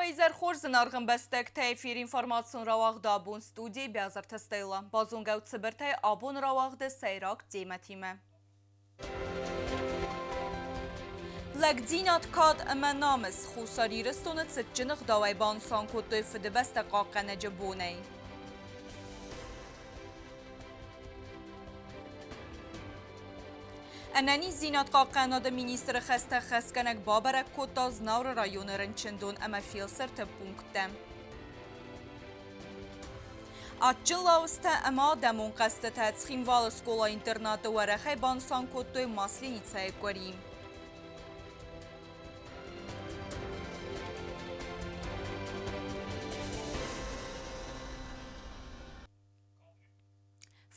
Уӕ изӕр хорз, зынаргъ ӕмбӕстӕгтӕ! Эфир информацион рауагъд абон студийы Бязырты Стелла. Базонгӕ ут цыбыртӕй абоны рауагъды сӕйраг темӕтимӕ. Лӕгдзинад, кад ӕмӕ намыс Хуссар Ирыстоны цытджын ӕгъдауӕй банысан кодтой Фыдыбӕстӕ хъахъхъӕнӕджы бонӕй. Ӕнӕниздзинад хъахъхъӕнады министры хӕстӕ хӕсгӕнӕг бабӕрӕг кодта Знауыры районы рынчындон ӕмӕ фелсырты пункттӕ. Адджын лауызтӕ ӕмӕ адӕмон хъӕзтытӕ Цхинвалы скъола-интернаты уӕрӕхӕй банысан кодтой Масленицӕйы къуыри.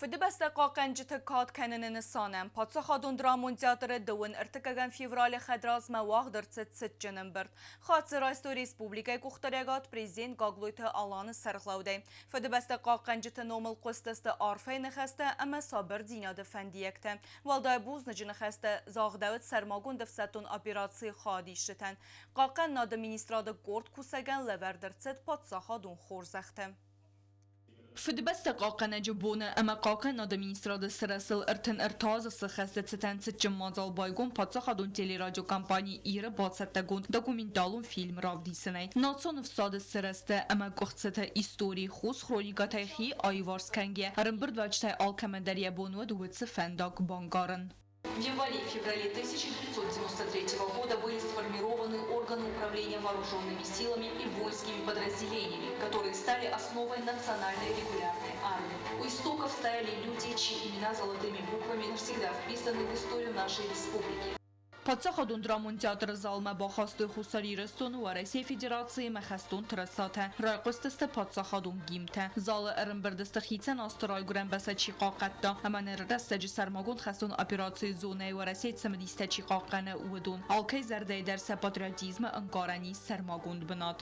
Фыдыбӕстӕ хъахъхъӕнджыты кад кӕныны нысанӕн Паддзахадон драмон театры дыууын ӕртыккӕгӕм февралы хӕдразмӕ уагъд ӕрцыд цытджын ӕмбырд. Хатдзы райстой республикӕйы къухдариуӕгад президент Гаглойты Аланы сӕргълӕудӕй. Фыдыбӕстӕ хъахъхъӕнджыты номыл хъуыстысты арфӕйы ныхӕстӕ ӕмӕ сабырдзинады фӕндиӕгтӕ. Уӕлдай бузныджы ныхӕстӕ загъдӕуыд сӕрмагонд ӕфсӕддон операцийы хайадисджытӕн. Хъахъхъӕнынады министрады къорд кусӕгӕн лӕвӕрд ӕрцыд паддзахадон хорзӕхтӕ. Фыдыбӕстӕ хъахъхъӕнӕджы боны ӕмӕ хъахъхъӕнынады министрады сырӕзтыл 33 азы цы хӕсты цытӕн цытджын мадзал байгом паддзахадон телерадиокомпани Ир-ы бацӕттӕгонд документалон фильм равдисынӕй. Национ ӕфсады сырӕзты ӕмӕ къуыхцыты истори хус хроникӕтӕй хи аиварс кӕнгӕ, ӕрӕмбырдуӕвджытӕй алкӕмӕн дӕр йӕ бон уыд уыцы фӕндаг бангарын. В январе-феврале 1993 года были сформированы органы управления вооруженными силами и воинскими подразделениями, которые стали основой национальной регулярной армии. У истоков стояли люди, чьи имена золотыми буквами навсегда вписаны в историю нашей республики. Паддзахадон драмон театры залмӕ бахастой Хуссар Ирыстоны Уӕрӕсейы Федерациимӕ хӕстон тырысатӕ, райхъуыстысты паддзахадон гимнтӕ. Залы ӕрӕмбырд сты хицӕн азты райгуырӕн бӕстӕ чи хъахъхъӕдта ӕмӕ ныры рӕстӕджы сӕрмагонд хӕстон операцийы зонӕйы Уӕрӕсейы цымыдистӕ чи хъахъхъӕны, уыдон. Алкӕй зӕрдӕйы дӕр сӕ патриотизмы ӕнкъарӕн ис сӕрмагонд бынат.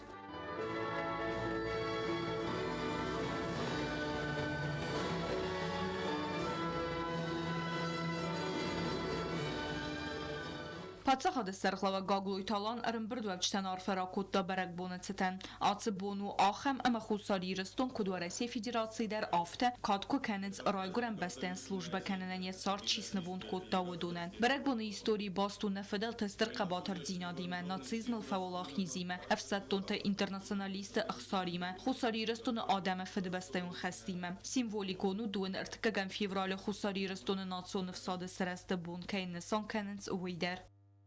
Паддзахады сӕргълӕууӕг Гаглойты Алан ӕрӕмбырдуӕвджытӕн арфӕ ракодта бӕрӕгбоны цытӕн. Ацы бон у ахӕм, ӕмӕ Хуссар Ирыстон, куыд Уӕрӕсейы Федерацийы дӕр, афтӕ кад куы кӕнынц райгуырӕн бӕстӕйӕн службӕ кӕнынӕн йӕ цард чи снывонд кодта, уыдонӕн. Бӕрӕгбоны историйы баст у нӕ фыдӕлты стыр хъӕбатырдзинадимӕ, нацизмыл фӕуӕлахизимӕ, ӕфсӕддонтӕ-интернационалистты ӕхсаримӕ, Хуссар Ирыстоны адӕмы фыдыбӕстӕйон хӕстимӕ. Символикон у дыууын ӕртыккӕгӕм февралы Хуссар Ирыстоны национ ӕфсады сырӕзты бон кӕй нысан кӕнынц, уый дӕр.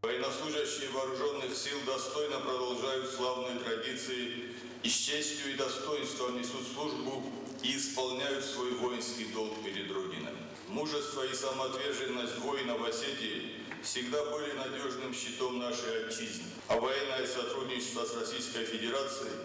Военнослужащие вооруженных сил достойно продолжают славные традиции и с честью и достоинством несут службу и исполняют свой воинский долг перед Родиной. Мужество и самоотверженность воинов Осетии всегда были надежным щитом нашей отчизны, а военное сотрудничество с Российской Федерацией,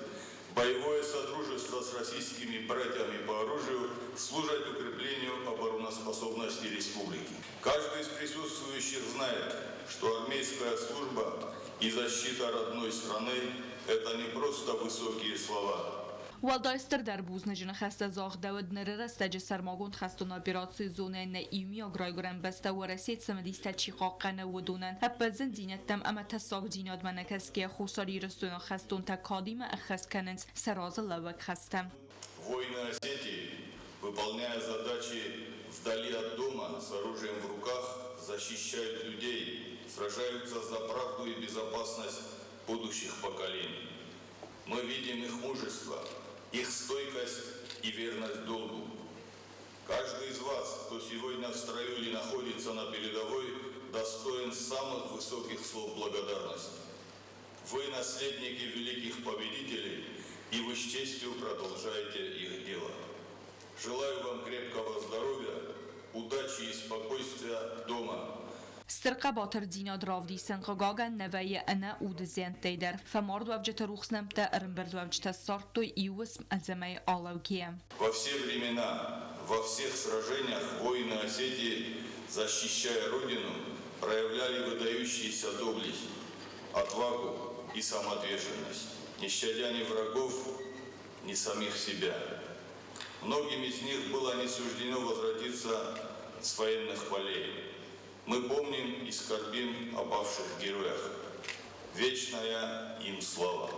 боевое содружество с российскими братьями по оружию служат укреплению обороноспособности республики. Каждый из присутствующих знает, что армейская служба и защита родной страны – это не просто высокие слова. Уӕлдай стырдӕр бузныджы ныхӕстӕ загъдӕуыд ныры рӕстӕджы сӕрмагонд хӕстон операцийы зонӕйы нӕ иумиаг райгуырӕн бӕстӕ Уӕрӕсейы цымыдистӕ чи хъахъхъӕны, уыдонӕн. Ӕппӕт зындзинӕдтӕм ӕмӕ тӕссагдзинадмӕ нӕ кӕсгӕйӕ Хуссар Ирыстоны хӕстонтӕ кадимӕ ӕххӕст кӕнынц сӕ разылӕууӕг хӕстӕ. Воины Осетии, выполняя задачи вдали от дома с оружием в руках, защищают людей, сражаются за правду и безопасность будущих поколений. Мы видим их мужество, их стойкость и верность долгу. Каждый из вас, кто сегодня в строю или находится на передовой, достоин самых высоких слов благодарности. Вы наследники великих победителей, и вы с честью продолжаете их дело. Желаю вам крепкого здоровья, удачи и спокойствия дома. Стыр хъӕбатырдзинад равдисын, хъыгагӕн, нӕ вӕййы ӕнӕ уды зиӕнттӕй дӕр. Фӕмардуӕвджыты рухс нӕмттӕ ӕрӕмбырдуӕвджытӕ ссардтой иу уысм ӕдзӕмӕй алӕугӕйӕ. Во все времена, во всех сражениях воины Осетии, защищая Родину, проявляли выдающиеся доблесть, отвагу и самоотверженность, не щадя ни врагов, ни самих себя. Многим из них было не суждено возвратиться с военных полей. Мы помним и скорбим о павших героях. Вечная им слава!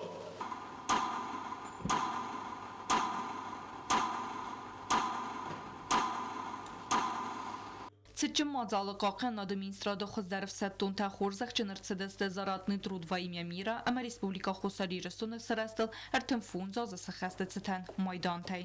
Цытджын мадзалы Хъахъхъӕнынады министрады хуыздӕр ӕфсӕддонтӕ хорзӕхджын ӕрцыдысты За ратный труд во имя мира ӕмӕ Республикӕ Хуссар Ирыстоны сырӕзтыл 35 азы сыххӕсты цытӕн майдантӕй.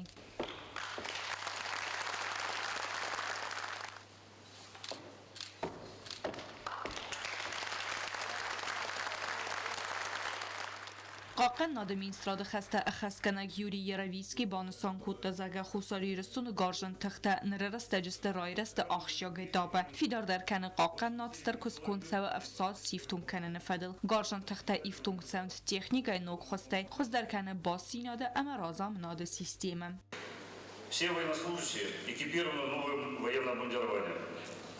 Хъахъхъӕнынады министрады хӕстӕ ӕххӕстгӕнӕг Юрий Яровицкий банысан кодта, зӕгъгӕ, Хуссар Ирыстоны гарзджын тыхтӕ ныры рӕстӕджы сты райрӕзты ахсджиаг этапы. Фидардӕр кӕны хъахъхъӕнынад стыр куыст конд цӕуы ӕфсад сифтонг кӕныны фӕдыл. Гарзджын тыхтӕ ифтонг цӕуынц техникӕйы ног хуызтӕй, хуыздӕр кӕны бастдзинады ӕмӕ разамынады системӕ. Все военнослужащие экипированы новым военным обмундированием.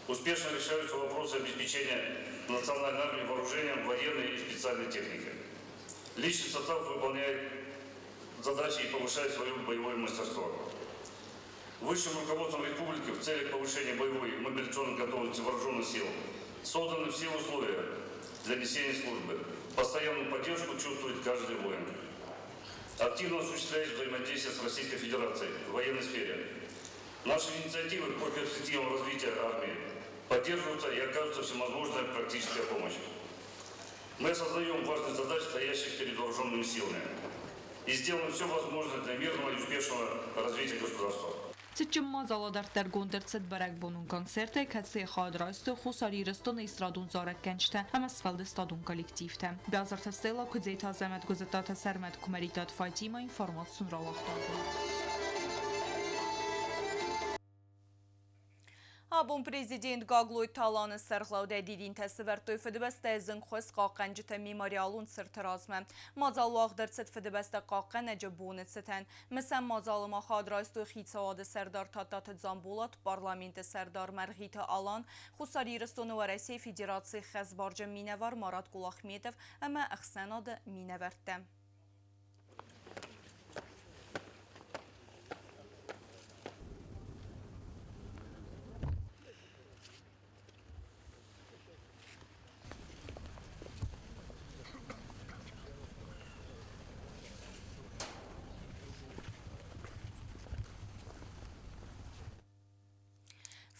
Успешно решаются вопросы обеспечения национальной армии вооружением, военной и специальной техникой. Личный состав выполняет задачи и повышает свое боевое мастерство. Высшим руководством республики в целях повышения боевой и мобилизационной готовности вооруженных сил созданы все условия для несения службы. Постоянную поддержку чувствует каждый воин. Активно осуществляет взаимодействие с Российской Федерацией в военной сфере. Наши инициативы по перспективам развития армии поддерживаются и оказывается всевозможная практическая помощь. Мы осознаем важность задач, стоящих перед вооруженными силами, и сделаем все возможное для мирного и успешного развития государства. Цытджын мадзалы дарддӕргонд ӕрцыд бӕрӕгбонон концертӕй, кӕцыйы хайад райстой Хуссар Ирыстоны эстрадон зарӕггӕнджытӕ ӕмӕ сфӕлдыстадон коллективтӕ. Биазырты Стелла, Куыдзеты Азӕмӕт, Гуызыттаты Сӕрмӕт, Куымӕридтаты Фатимӕ, информацион рауагъдад. Абон президент Гаглойты Аланы сӕргълӕудӕй дидинтӕ сывӕрдтой Фыдыбӕстӕйы зынгхуыст хъахъхъӕнджыты мемориалон цырты размӕ. Мадзал уагъд ӕрцыд Фыдыбӕстӕ хъахъхъӕнӕджы боны цытӕн. Мысӕн мадзалы ма хайад райстой Хицауады сӕрдар Тадтаты Дзамболат, Парламенты сӕрдар Мӕргъиты Алан, Хуссар Ирыстоны Уӕрӕсейы Федерацийы хӕсбарджын минӕвар Марат Кулахметов ӕмӕ ӕхсӕнады минӕвӕрттӕ.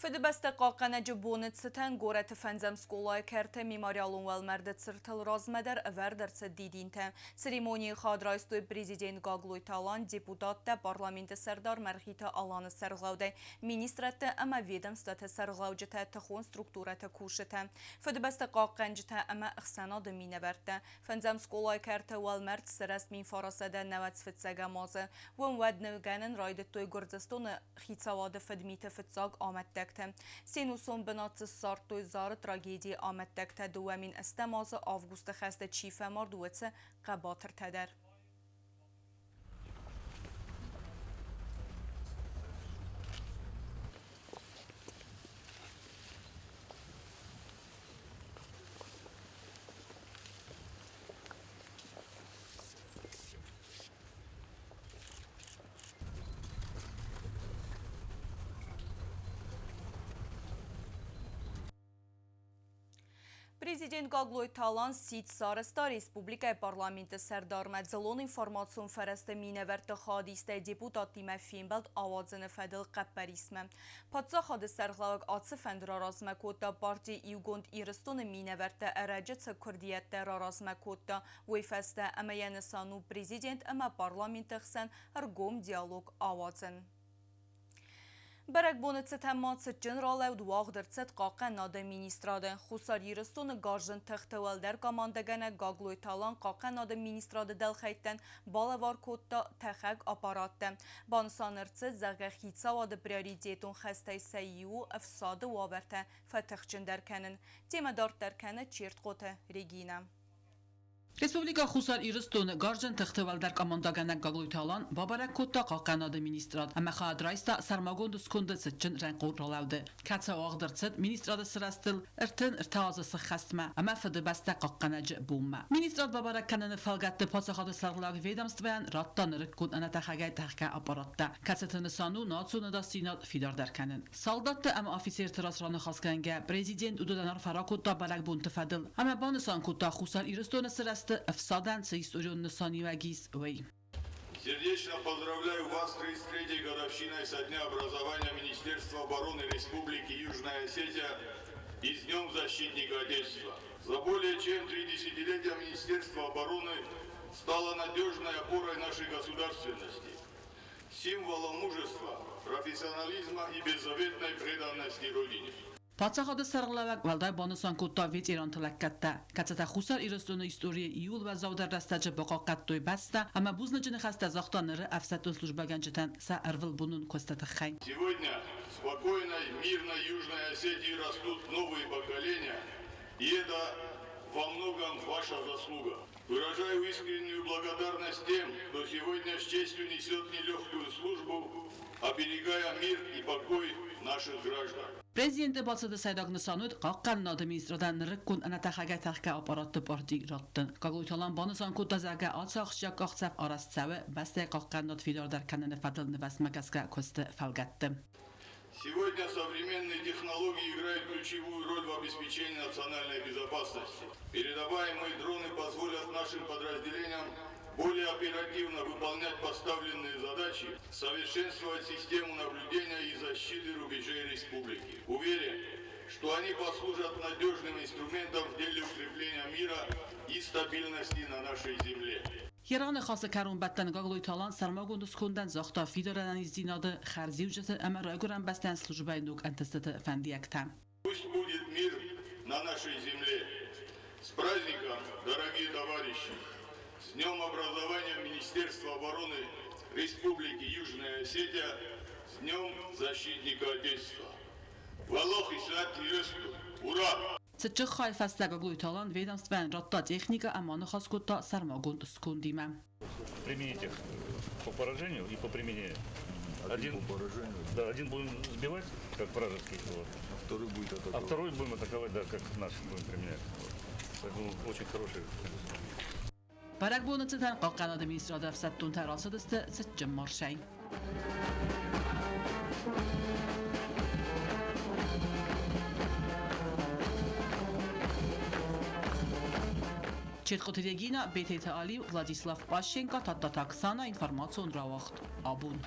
Фыдыбӕстӕ хъахъхъӕнӕджы боны цытӕн горӕты фӕндзӕм скъолайы кӕрты мемориалон уӕлмӕрды цыртыл размӕ дӕр ӕвӕрд ӕрцыд дидинтӕ. Церемонийы хайад райстой президент Гаглойты Алан, депутаттӕ, парламенты сӕрдар Мӕргъиты Аланы сӕргълӕудӕй, министрадты ӕмӕ ведомствоты сӕргълӕуджытӕ, тыхон структурӕты кусджытӕ, Фыдыбӕстӕ хъахъхъӕнджытӕ ӕмӕ ӕхсӕнады минӕвӕрттӕ. Фӕндзӕм скъолайы кӕрты уӕлмӕрд сырӕзт 1995 азы. Уым уӕд нывгӕнын райдыдтой Гуырдзыстоны хицауады фыдмиты фыццаг амӕттӕгтӕ. Се нусон бынат дзы ссардтой Зары трагедийы амӕттӕгтӕ 2008 азы августы хӕсты чи фӕмард, уыцы хъӕбатыртӕ дӕр. Президент Гаглойты Алан сидт сарӕзта республикӕйы парламенты сӕрдармӕ дзыллон информацион фӕрӕзты минӕвӕртты хайадистӕй депутаттимӕ фембӕлд ауадзыны фӕдыл хъӕппӕрисмӕ. Паддзахады сӕргълӕууӕг ацы фӕнд раразмӕ кодта парти Иугонд Ирыстон-ы минӕвӕрттӕ ӕрӕджы цы куырдиӕттӕ раразмӕ кодта, уый фӕстӕ ӕмӕ йӕ нысан у президент ӕмӕ парламенты хсӕн ӕргом диалог ауадзын. Бӕрӕгбоны цытӕн ма цытджын ралӕуд уагъд ӕрцыд Хъахъхъӕнынады министрады. Хуссар Ирыстоны гарзджын тыхты уӕлдӕр командӕгӕнӕг Гаглойты Алан Хъахъхъӕнынады министрады дӕлхӕйттӕн балӕвар кодта тӕхӕг аппараттӕ. Банысан ӕрцыд, зӕгъгӕ, хицауады приоритетон хӕстӕй сӕ иу у ӕфсады уавӕртӕ фӕтыхджындӕр кӕнын. Темӕ дарддӕр кӕны Чертхъоты Регинӕ. Республикӕ Хуссар Ирыстоны Гарзджын тыхты уӕлдӕр командӕгӕнӕг Гаглойты Алан бабӕрӕг кодта Хъахъхъӕнады министрад ӕмӕ хайад райста сӕрмагонд сконды цытджын рӕнхъон ралӕуды, кӕцы уагъд ӕрцыд министрады сырӕзтыл 33 азы сыххӕстмӕ ӕмӕ Фыдыбӕстӕ хъахъхъӕнӕджы бонмӕ. Министрад бабӕрӕг кӕныны фӕлгӕтты паддзахады сӕргълӕууӕг ведомствойӕн радта нырыккон ӕнӕтӕхӕгӕй тӕхгӕ аппараттӕ, кӕцыты нысан у национ ӕдасдзинад фидардӕр кӕнын. Салдатты ӕмӕ афицерты раз раныхасгӕнгӕ, президент уыдонӕн арфӕ ракодта бӕрӕгбонты фӕдыл ӕмӕ банысан кодта Хуссар Ирыстоны сырӕзты ӕфсадӕн цы историон нысаниуӕг ис, уый. Сердечно поздравляю вас с 33-й годовщиной со дня образования Министерства обороны Республики Южная Осетия и с Днем Защитника Отечества. За более чем 3 десятилетия Министерство обороны стало надежной опорой нашей государственности, символом мужества, профессионализма и беззаветной преданности Родине. Паддзахады сӕргълӕууӕг уӕлдай банысан кодта ветеранты лӕггӕдтӕ, кӕцытӕ Хуссар Ирыстоны историйы иууыл уӕззаудӕр рӕстӕджы бахъахъхъӕдтой бӕстӕ ӕмӕ бузныджы ныхӕстӕ загъта ныры ӕфсӕддон службӕгӕнджытӕн сӕ ӕрвылбонон куысты тыххӕй. Сегодня в спокойной, мирной Южной Осетии растут новые поколения, и это во многом ваша заслуга. Выражаю искреннюю благодарность тем, кто сегодня с честью несет нелегкую службу, оберегая мир и покой наших граждан. Президенты балцы сӕйраг нысан уыд Хъахъхъӕнынады министрадӕн нырыккон ӕнӕтӕхӕгӕй тӕхгӕ аппаратты парти раттын. Гаглойты Алан банысан кодта, зӕгъгӕ, ацы ахсджиаг къахдзӕф арӕзт цӕуы бӕстӕйы хъахъхъӕнынад фидардӕр кӕныны фӕдыл нывӕзтмӕ гӕсгӕ куысты фӕлгӕтты. Сегодня современные технологии играют ключевую роль в обеспечении национальной безопасности. Передаваемые дроны позволят нашим подразделениям более оперативно выполнять поставленные задачи, совершенствовать систему наблюдения и защиты рубежей республики. Уверен, что они послужат надежным инструментом в деле укрепления мира и стабильности на нашей земле. Йӕ раныхасы кӕронбӕттӕны Гаглойты Алан сӕрмагонд скондӕн загъта фидар ӕнӕниздзинады, хӕрзиуджыты ӕмӕ Райгуырӕн бӕстӕйӕн службӕйы ног ӕнтыстыты фӕндиӕгтӕ. Пусть будет мир на нашей земле. С праздником, дорогие товарищи! С Днем образования Министерства обороны Республики Южная Осетия, с Днем Защитника Отечества! Уӕлахиз уӕд Ирыстон! Ура! Цытджын хайы фӕстӕ Гаглойты Алан ведомствӕйӕн радта техникӕ ӕмӕ аныхас кодта сӕрмагонд скондимӕ. Применить их по поражению и по применению. Один по поражению. Да, один будем сбивать, как вражеский. Вот. А второй будет атаковать. А второй будем атаковать, да, как наш будем применять. Вот. Поэтому очень хороший. Бӕрӕгбоны цытӕн Хъахъхъӕнады министрады ӕфсӕддонтӕ рацыдысты цытджын маршӕй. Четхъуты Регина, Бететы Али, Владислав Пащенко, Тадтаты Оксана, информацион рауагъд Абон.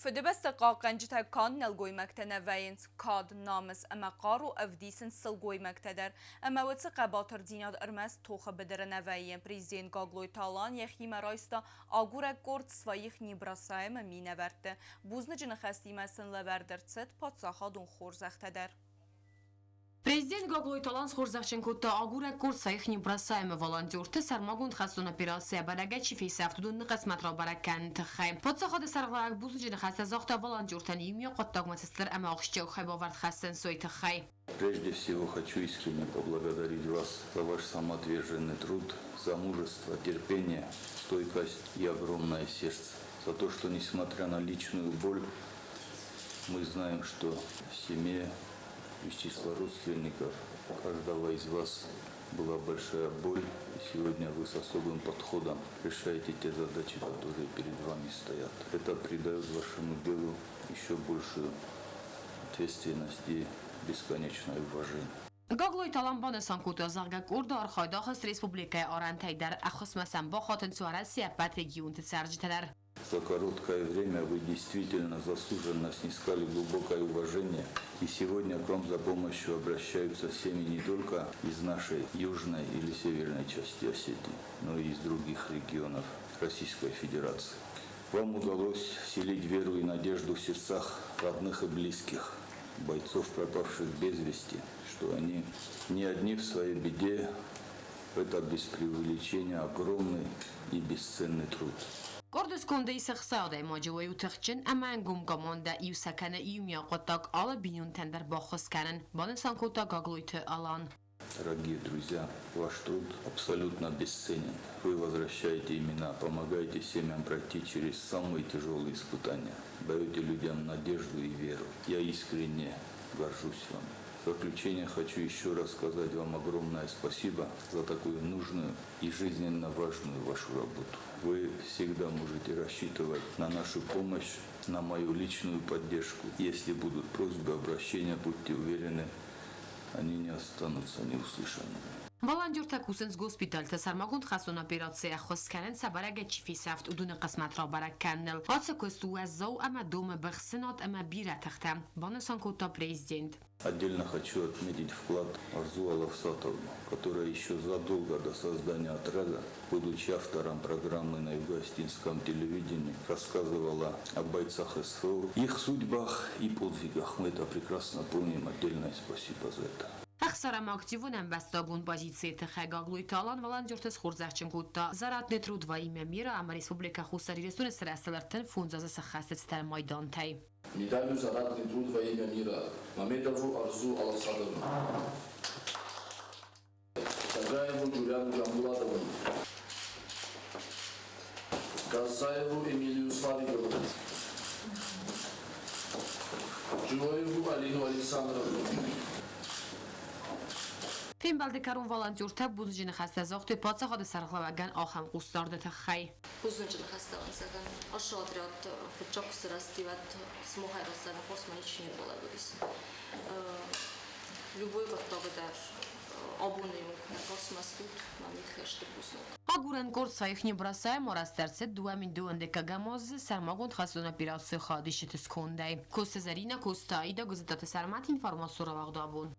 Фыдыбӕсты хъахъхъӕнджытӕ канд нӕлгоймӕгтӕ нӕ вӕййынц, кад, намыс ӕмӕ хъару ӕвдисынц сылгоймӕгтӕ дӕр. Ӕмӕ уыцы хъӕбатырдзинад ӕрмӕст тохы быдыры нӕ вӕййы. Президент Гаглойты Алан йӕхимӕ райста агурӕг къорд Своих не бросаем-ы минӕвӕртты. Бузныджы ныхӕстимӕ сын лӕвӕрд ӕрцыд паддзахадон хорзӕхтӕ дӕр. Президент Гаглойты Алан схорзӕхджын кодта агурӕг къорд Своих не бросаем-ы волонтерты сӕрмагонд хӕстон операцийӕ бӕрӕгӕй чи фесӕфт, уыдон хъысмӕт рабӕрӕг кӕныны тыххӕй. Паддзахады сӕргълӕууӕг бузныджы ныхӕстӕ загъта волонтертӕн иумиаг хъуыддагмӕ цы стыр ӕмӕ ахсджиаг хайбавӕрд хӕссынц, уый тыххӕй. Прежде всего хочу искренне поблагодарить вас за ваш самоотверженный труд, за мужество, терпение, стойкость и огромное сердце. За то, что, несмотря на личную боль, мы знаем, что в семье, из числа родственников каждого из вас была большая боль. И сегодня вы с особым подходом решаете те задачи, которые перед вами стоят. Это придает вашему делу еще большую ответственность и бесконечное уважение. Гаглойты Алан банысан кодта, зӕгъгӕ, къорды архайд ахызт республикӕйы арӕнтӕй дӕр, ӕххуысмӕ сӕм бахатынц Уӕрӕсейы ӕппӕт регионты цӕрджытӕ дӕр. За короткое время вы действительно заслуженно снискали глубокое уважение. И сегодня к вам за помощью обращаются семьи не только из нашей южной или северной части Осетии, но и из других регионов Российской Федерации. Вам удалось вселить веру и надежду в сердцах родных и близких, бойцов, пропавших без вести, что они не одни в своей беде. Это без преувеличения огромный и бесценный труд. Къорды сконды ис 6 адӕймаджы, уый у тыхджын ӕмӕ ӕнгом командӕ, иу сӕ кӕны иумиаг хъуыддаг алы бинонтӕн дӕр баххуыс кӕнын, банысан кодта Гаглойты Алан. Дорогие друзья, ваш труд абсолютно бесценен. Вы возвращаете имена, помогаете семьям пройти через самые тяжелые испытания, даете людям надежду и веру. Я искренне горжусь вами. В заключение хочу еще раз сказать вам огромное спасибо за такую нужную и жизненно важную вашу работу. Вы всегда можете рассчитывать на нашу помощь, на мою личную поддержку. Если будут просьбы, обращения, будьте уверены, Они не останутся неуслышанными. Волонтертӕ кусынц госпиталты, сӕрмагонд хӕстон операцийы ӕххуыс кӕнынц, сӕ бӕрӕгӕй чи фесӕфт, уыдоны хъысмӕт рабӕрӕг кӕныныл. Ацы куыст у уӕззау ӕмӕ домы быхсынад ӕмӕ бирӕ тыхтӕ, банысан кодта президент. Отдельно хочу отметить вклад Арзу Алавсатовну, которая еще задолго до создания отряда, будучи автором программы на юго-осетинском телевидении, рассказывала о бойцах СВО, их судьбах и подвигах. Мы это прекрасно помним. Отдельное спасибо за это. Ӕхсар ӕмӕ активон ӕмбӕстагон позицийы тыххӕй Гаглойты Алан волонтерты схорзӕхджын кодта За ратный труд во имя мира ӕмӕ Республикӕ Хуссар Ирыстоны сырӕзтыл 35 азы сӕххӕсты цытӕн майдантӕй. Медалью За ратный труд во имя мира Мамедову Арзу Алавсадовну. Тагаеву Джулиану Джамбулатовну. Газзаеву Эмилию Славиковну. Джиоеву Алину Александровну. Фембӕлды кӕрон волонтертӕ бузныджы ныхӕстӕ загътой паддзахады сӕргълӕууӕгӕн ахӕм хъусдарды тыххӕй. Бузныджы ныхӕстӕ уын зӕгъын. Ашы отряд фыццаг куы сырӕзти, уӕд сымахӕй раздӕр фарсмӕ ничи не рбалӕууыдис. Любой хъуыддагы дӕр абоны онг нӕ фарсмӕ стут, мӕ уый стыр бузныг. Агурӕн къорд Своих не бросаем арӕзт ӕрцыд 2012 азы сӕрмагонд хӕстон операцийы хайадисджыты скондӕй. Коцты Зӕринӕ, Коцты Аидӕ, Гуызытаты Сӕрмӕт, информацион рауагъд абон.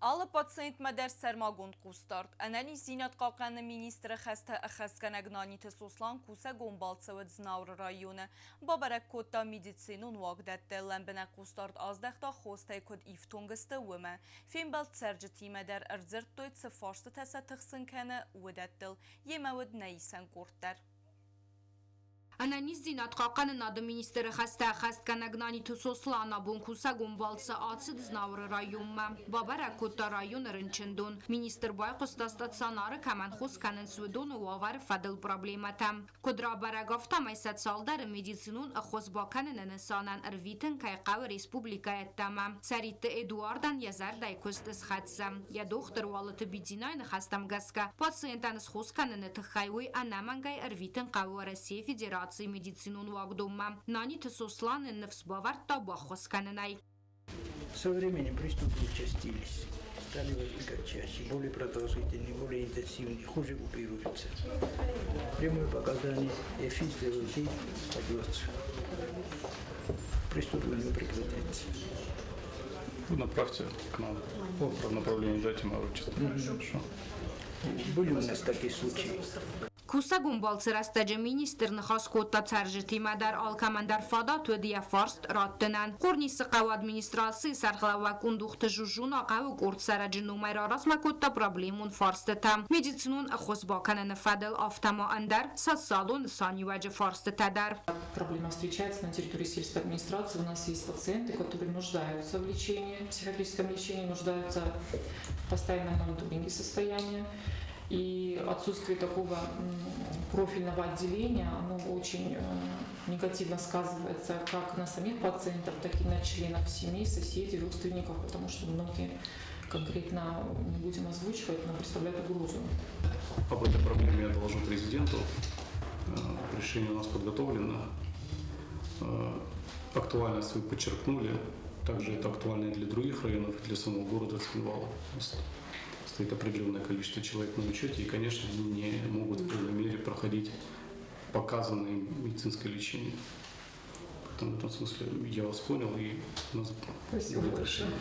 Алы пациентмӕ дӕр сӕрмагонд хъусдард. Ӕнӕниздзинад хъахъхъӕныны министры хӕстӕ ӕххӕстгӕнӕг Наниты Сослан кусӕгон балцы уыд Знауыры районы. Бабӕрӕг кодта медицинон уагдӕтты. Лӕмбынӕг хъусдард аздӕхта хостӕй куыд ифтонг сты, уымӕ. Фембӕлд цӕрджытимӕ дӕр ӕрдзырдтой, цы фарстытӕ сӕ тыхсын кӕны, уыдӕттыл. Йемӕ уыд нӕ исӕн къорд дӕр. Ӕнӕниздзинад хъахъхъӕнынады министры хӕстӕ ӕххӕстгӕнӕг Наниты Сослан абон кусӕгон балцы ацыд Знауыры районмӕ. Бабӕрӕг кодта районы рынчындон. Министр байхъуыста стационары кӕмӕн хос кӕнынц, уыдоны уавӕры фӕдыл проблемӕтӕм. Куыд рабӕрӕг, афтӕмӕй сӕ цалдӕры медицинон ӕххуыс бакӕныны нысанӕн ӕрвитын кӕй хъӕуы республикӕйы ӕддӕмӕ. Цӕритты Эдуардӕн йӕ зӕрдӕйы куыст схӕццӕ. Йӕ дохтыр Уалыты Бидзинайы ныхӕстӕм гӕсгӕ, пациентӕн схос кӕныны тыххӕй уый ӕнӕмӕнгӕй ӕрвитын хъӕуы Уӕрӕсейы Федерацийы медицинон уагдонмӕ. Наниты Сосланы ныфс бавӕрдта баххуыс кӕнынӕй. Со временем приступы участились, стали возникать чаще, более продолжительные, более интенсивные, хуже купируются. Прямое показание ЭФИ сделают и операцию. Приступы у него прекратятся. Вы направьте к нам. По направлению дайте мое отчество. Хорошо. Были у нас такие случаи. Кусӕгон балцы рӕстӕджы министр ныхас кодта цӕрджытимӕ дӕр, алкӕмӕн дӕр фадат уыд йӕ фарст раттынӕн. Хъорнисы хъӕуы администрацийы сӕргълӕууӕг Къуындухты Жужуна хъӕуы къорд цӕрӕджы номӕй раразмӕ кодта проблемон фарстытӕ медицинон ӕххуыс бакӕныны фӕдыл, афтӕ ма ӕндӕр социалон нысаниуӕджы фарстытӕ дӕр. Проблема встречается на территории сельской администрации. У нас есть пациенты, которые нуждаются в лечении, психиатрическом лечении, нуждаются в постоянном мониторинге состояния. И отсутствие такого профильного отделения, оно очень негативно сказывается как на самих пациентов, так и на членов семей, соседей, родственников, потому что многие конкретно не будем озвучивать, но представляют угрозу. Об этой проблеме я доложу президенту. Решение у нас подготовлено. Актуальность вы подчеркнули. Также это актуально и для других районов, и для самого города Цхинвала. Стоит определенное количество человек на учете, и, конечно, они не могут в полной мере проходить показанное им медицинское лечение. Поэтому в этом смысле я вас понял, и у нас Спасибо будет большое. решение.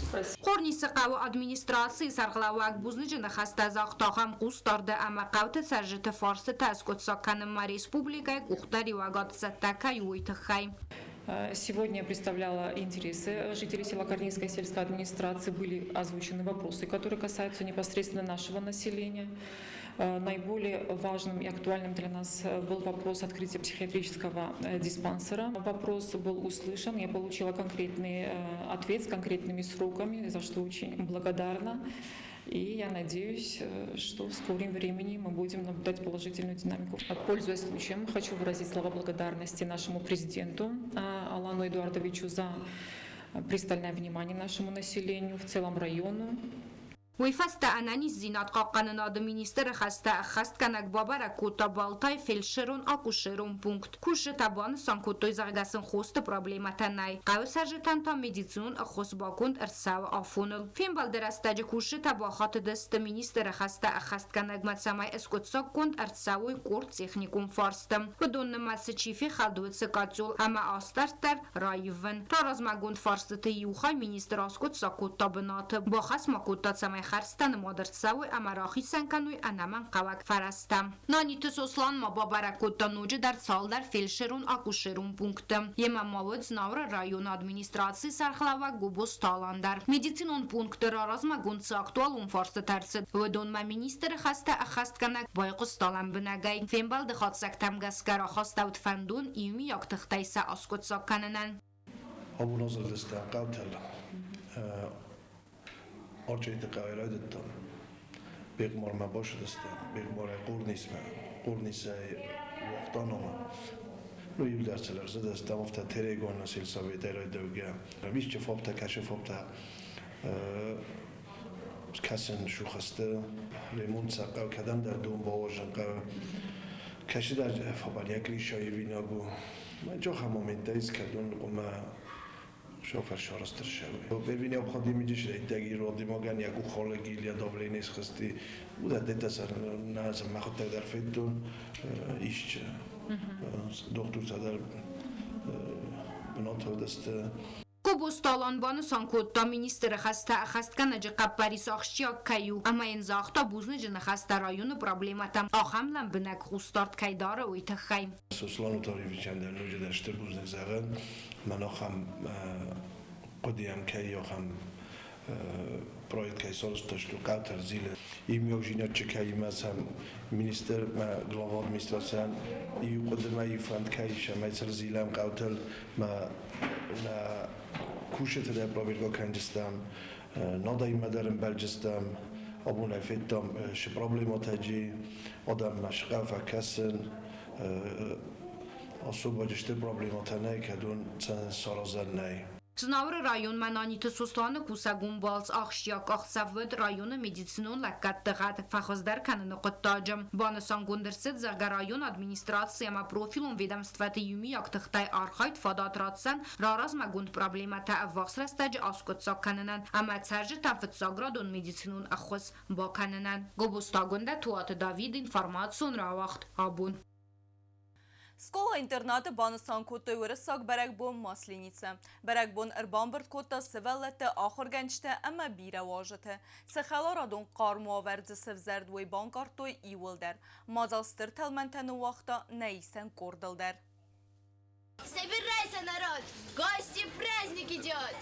Спасибо. Хъорнисы хъӕуы администрацийы сӕргълӕууӕг бузныджы ныхӕстӕ загъта ахӕм хъусдарды ӕмӕ хъӕуты цӕрджыты фарстытӕ аскъуыддзаг кӕнынмӕ республикӕйы къухдариуӕгад цӕттӕ кӕй у, уый тыххӕй. Сегодня я представляла интересы жителей села Корнийской сельской администрации. Были озвучены вопросы, которые касаются непосредственно нашего населения. Наиболее важным и актуальным для нас был вопрос открытия психиатрического диспансера. Вопрос был услышан, я получила конкретный ответ с конкретными сроками, за что очень благодарна. И я надеюсь, что в скором времени мы будем наблюдать положительную динамику. Пользуясь случаем, хочу выразить слова благодарности нашему президенту Алану Эдуардовичу за пристальное внимание нашему населению, в целом району. Уый фӕстӕ ӕнӕниздзинад хъахъхъӕнынады министры хӕстӕ ӕххӕстгӕнӕг бабӕрӕг кодта Балтайы фельдшерон-акушерон пункт. Кусджытӕ банысан кодтой, зӕгъгӕ сын хосты проблемӕтӕ нӕй. Хъӕуы цӕрджытӕн та медицинон ӕххуыс баконд ӕрцӕуы афоныл. Фембӕлды рӕстӕджы кусджытӕ бахатыдысты министры хӕстӕ ӕххӕстгӕнӕгмӕ, цӕмӕй скъуыддзаггонд ӕрцӕуой къорд техникон фарсты. Уыдон нымӕцы чи фехӕлд, уыцы къӕццул ӕмӕ астӕрд дӕр раивын. Раразмӕгонд фарстыты иу хай министр аскъуыддзаг кодта бынаты. Бахӕс ма кодта, цӕмӕй хӕрдзтӕ нымад ӕрцӕуой ӕмӕ рахицӕн кӕной ӕнӕмӕнгхъӕуӕг фӕрӕзтӕ. Наниты Сослан ма бабӕрӕг кодта ноджыдӕр цалдӕр фельдшерон-акушерон пункты. Йемӕ ма уыд Знауыры районы администрацийы сӕргълӕууӕг Гобозты Алан дӕр. Медицинон пункты раразмӕгонд цы актуалон фарстытӕ ӕрцыд, уыдонмӕ министры хӕстӕ ӕххӕстгӕнӕг байхъуыста лӕмбынӕгӕй. Фембӕлды хатдзӕгтӕм гӕсгӕ рахастӕуыд фӕндон иумиаг тыхтӕй сӕ аскъуыддзаг кӕнынӕн. Абон азылдыстӕм хъӕутыл. Арчъеты хъӕуӕй райдыдтам. Бехъмармӕ бацыдыстӕм. Бехъмарӕй Хъорнисмӕ, Хъорнисӕй Уахтанамӕ. Ну, иу дӕр цыл ӕрцыдыстӕм, афтӕ Терегоны сельсоветӕй райдаугӕ. Висчы фоптӕ, кӕсы фоптӕ кӕсын сухӕсты ремонт сӕ хъӕуы, кӕдӕмдӕр дон бауарзын хъӕуы. Кӕсыдӕр фабарья кришайы винаг у. Джоха моменттӕ искӕдон къуымӕ шофер сарастыр шӕуы. Первый необходимый дишрейттеги родимоган я кухолеги или давление схысти. Удӕттӕ сӕр нӕ мӕхуыдтӕг дӕр федтон исчи. Дохтуртӕ дӕр бынатыл Гобозты Алан банысан кодта, министры хӕстӕ ӕххӕстгӕнӕджы хъӕппӕрис ахсджиаг кӕй у ӕмӕ йын загъта бузныджы ныхӕстӕ районы проблемӕтӕм ахӕм лӕмбынӕг хъусдард кӕй дары, уый тыххӕй. Сослан Утаревичӕн дӕр ноджыдӕр стыр бузныг зӕгъын, мӕн ахӕм хъуыдыйӕн кӕй ахӕм проект кӕй сарӕзта, хъӕутӕ зилы. Имиаг кӕимӕ сӕм министр мӕ глава администрацийӕн иу хъуыдымӕ иу фӕнд кӕй ис, ӕмӕ цыл зилӕм хъӕутыл мӕ нӕ кусджыты дӕр проверка кӕнджыстӕм, надӕимӕ дӕр ӕмбӕлджыстӕм. Абонӕй федтам шы проблематӕ джи, адӕммӕ схъӕу фӕкӕсын, особо стыр проблематӕ нӕй, кӕд уын саразӕн нӕй. Знауыры районмӕ Наниты Сосланы кусӕгон балц ахсджиаг къахдзӕф уыд районы медицинон лӕггӕдты гъӕд фӕхуыздӕр кӕныны хъуыддаджы. Банысангонд ӕрцыд, зӕгъгӕ, районы администраци ӕмӕ профилон ведомствӕты иумиаг тыхтӕй архайд фадат ратдзӕн раразмӕгонд проблемӕтӕ ӕввахс рӕстӕджы аскъуыддзаг кӕнынӕн ӕмӕ цӕрджытӕн фыццаградон медицинон ӕххуыс бакӕнынӕн. Гобозты Агуындӕ, Туаты Давид, информацион рауагъд абон. Скъола-интернаты банысан кодтой уырыссаг бӕрӕгбон Масленица. Бӕрӕгбон ӕрбамбырд кодта сывӕллӕтты, ахуыргӕнджытӕ ӕмӕ бирӕ уазджыты. Цы хӕларадон хъарм уавӕр дзы сӕвзӕрд, уый банкъардтой иууылдӕр. Мадзал стыр тӕлмӕнтӕ ныууагъта нӕ исӕн къордыл дӕр. Собирайся, народ! В гости праздник идет!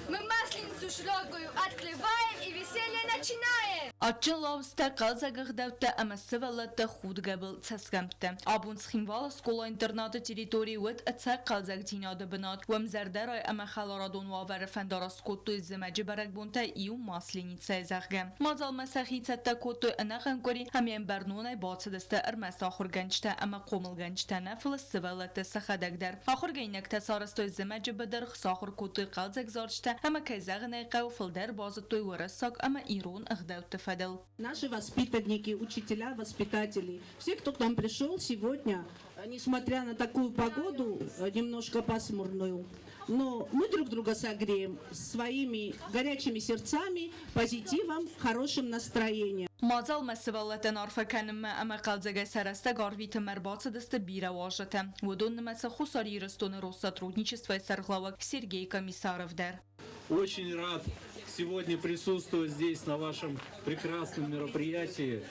Мы масленицу широкую открываем и веселье начинаем! Адджын лауызтӕ, хъӕлдзӕг ӕгъдӕуттӕ ӕмӕ сывӕллӕтты худгӕбыл цӕсгӕмттӕ. Абон Цхинвалы скъола-интернаты территорийы уыд ӕцӕг хъӕлдзӕгдзинады бынат. Уым зӕрдӕрай ӕмӕ хӕларадон уавӕры фӕндараст кодтой зымӕджы бӕрӕгбонтӕ иу Масленицӕйы, зӕгъгӕ. Мадзалмӕ сӕхи цӕттӕ кодтой ӕнӕхъӕн къуыри ӕмӕ йӕм бӕрнонӕй бацыдысты ӕрмӕст ахуыргӕнджытӕ ӕмӕ хъомылгӕнджытӕ нӕ, фӕлӕ сывӕллӕттӕ сӕхӕдӕг дӕр. Ахуыргӕнинӕгтӕ сарӕзтой зымӕджы быдыргъ, сахуыр кодтой хъӕлдзӕг зарджытӕ ӕмӕ, кӕй зӕгъын ӕй хъӕуы, фылдӕр базыдтой уырыссаг ӕмӕ ирон ӕгъдӕутты фӕдыл. Наши воспитанники, учителя, воспитатели, все, кто к нам пришел сегодня, несмотря на такую погоду, немножко пасмурную, но мы друг друга согреем своими горячими сердцами, позитивом, хорошим настроением. Мадзалмӕ сывӕллӕттӕн арфӕ кӕнынмӕ ӕмӕ хъӕлдзӕгӕй сӕ рӕстӕг арвитынмӕ ӕрбацыдысты бирӕ уазджытӕ. Уыдон нымӕцы Хуссар Ирыстоны Россотрудничествойы сӕргълӕууӕг Сергей Комиссаров дӕр. Очень рад сегодня присутствовать здесь на вашем прекрасном мероприятии.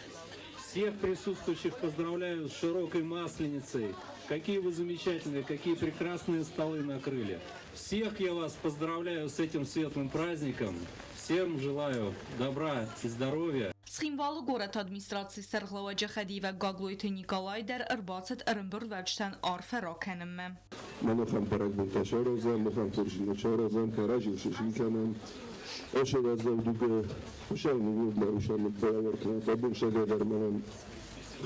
Всех присутствующих поздравляю с широкой Масленицей. Какие вы замечательные, какие прекрасные столы накрыли. Всех я вас поздравляю с этим светлым праздником. Всем желаю добра и здоровья. Цхинвалы горӕты администрацийы сӕргълӕууӕджы хӕдивӕг Гаглойты Николай дӕр ӕрбацыд ӕрӕмбырдуӕвджытӕн арфӕ ракӕнынмӕ. Махӕн бӕрӕгбонтӕ саразӕм, махӕн хорздзинад саразӕм, кӕрӕдзийыл сысын кӕнӕм. Ӕсӕвӕдзӕвдугӕ Хуыцау ныууылд ӕрусӕн ныббалӕвар кӕнӕд. Абон сӕгӕдӕр мӕнӕн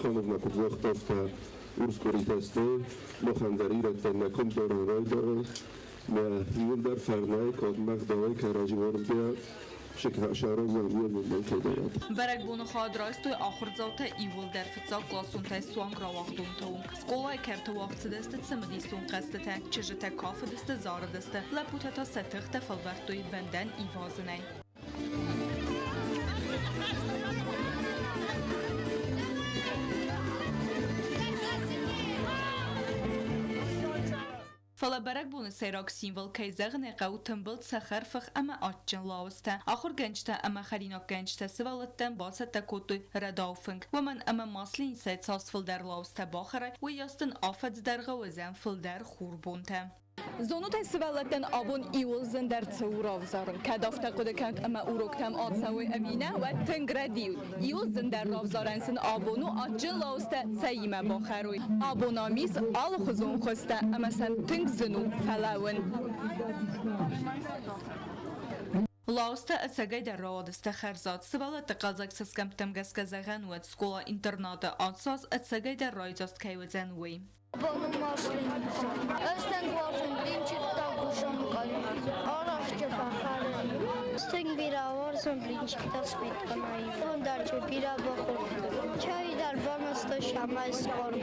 Хановна куыд загъта, афтӕ урс къуыритӕ сты. Махӕн дӕр ирӕттӕн нӕ комдарӕн райдайӕн. Нӕ иуылдӕр фӕрнӕй, кадмӕ ӕгъдауӕй кӕрӕдзи уарзгӕйӕ. сараздзӕн уый мӕн кӕй дӕр. Бӕрӕгбоны хайад райстой ахуырдзаутӕ иууылдӕр фыццагкъласонтӕй суанг рауагъдонты онг. Скъолайы кӕрты уагъд цыдысты цымыдисон хъӕзтытӕ, чызджытӕ кафыдысты, зарыдысты, лӕппутӕ та сӕ тыхтӕ фӕлвӕрдтой бӕндӕн ивазынӕй. Фӕлӕ бӕрӕгбоны сӕйраг символ, кӕй зӕгъын ӕй хъӕуы, тымбыл цӕхӕрфых ӕмӕ адджын лауызтӕ. Ахуыргӕнджытӕ ӕмӕ хӕринаггӕнджытӕ сывӕллӕттӕн бацӕттӕ кодтой рӕдау фынг, уымӕн ӕмӕ Масленицӕйы цас фылдӕр лауызтӕ бахӕрай, уыйас дын афӕдз дӕргъы уыдзӕн фылдӕр хурбонтӕ. Зонут ӕй, сывӕллӕттӕн абон иуыл зындӕр цы у равзарын? Кӕд афтӕ хъуыды кӕнут ӕмӕ уроктӕм ацӕуой ӕви нӕ, уӕд тынг рӕдийут. Иуыл зындӕр равзарӕн сын абон у адджын лауызтӕ цӕимӕ бахӕрой. Абон ам ис алыхуызон хуызтӕ ӕмӕ сӕм тынг зын у фӕлӕууын. Лауызтӕ ӕцӕгӕйдӕр рауадысты хӕрзад. Сывӕллӕтты хъӕлдзӕг цӕсгӕмттӕм гӕсгӕ зӕгъӕн уӕд скъола-интернаты ацы аз ӕцӕгӕйдӕр райдзаст кӕй уыдзӕн, уый. Боны масленица. Ӕз тынг уарзын блинчиктӕ гусонкъай. Арӕхджы фӕхӕрын. Тынг бирӕ уарзын блинчиктӕ сметанайы. Фондарчы бирӕ бахордтон. Чай дӕр банызта самай схъарм.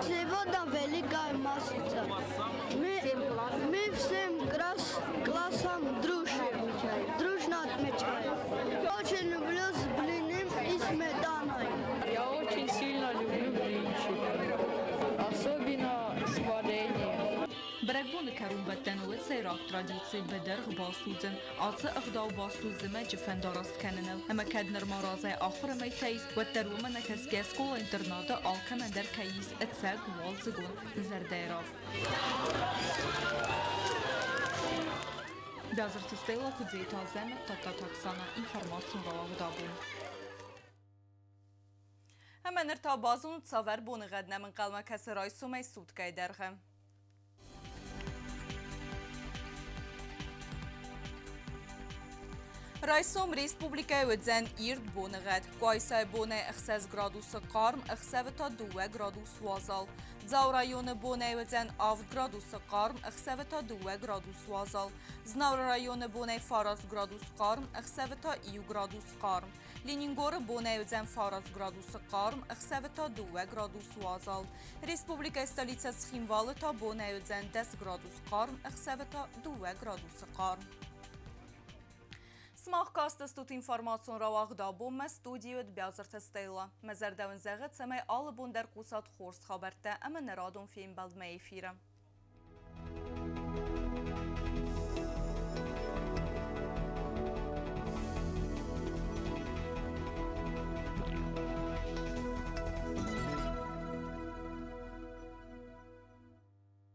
Сегодня великая маслица. Мы всем классом дружим. Дружно отмечаем. Очень люблю с блиным и сметаной. Я очень сильно люблю блинчики. Особенно с вареньем. Бӕрӕгбоны кӕронбӕттӕн уыд сӕйраг традици быдыргъ басудзын. Ацы ӕгъдау баст у зымӕджы фӕндараст кӕныныл. Ӕмӕ кӕд нырма разӕй ахуыры мӕйтӕ ис, уӕддӕр уымӕ нӕ кӕсгӕ скъола-интернаты алкӕмӕн дӕр кӕй ис ӕцӕг уалдзыгон зӕрдӕйы равг. Бязырты Стелла, Куыдзеты Азӕмӕт, Тадтаты Оксана, информацион рауагъд абон. Ӕмӕ ныр та базонут, цавӕр боныгъӕд нӕм ӕнхъӕлмӕ кӕсы райсомӕй суткӕйы дӕргъы. Райсом республикӕйы уыдзӕн ирд боныгъӕд. Къуайсайы бонӕй 6 градусы хъарм, ӕхсӕвы та 2 градус уазал. Дзауы районы бонӕй уыдзӕн 7 градусы хъарм, ӕхсӕвы та 2 градус уазал. Знауыры районы бонӕй 9 градус хъарм, ӕхсӕвы та 1 градус хъарм. Ленингоры бонӕй уыдзӕн 9 градусы хъарм, ӕхсӕвы та 2 градус уазал. Республикӕйы столицӕ Цхинвалы та бонӕй уыдзӕн 10 градус хъарм, ӕхсӕвы та 2 градусы хъарм. Сымах кастыстут информацион рауагъд абонмӕ студийы уыд Бязырты Стелла. Мӕ зӕрдӕ уын зӕгъы, цӕмӕй алы бон дӕр хъусат хорз хабӕрттӕ ӕмӕ нӕ радон фембӕлдмӕ эфиры.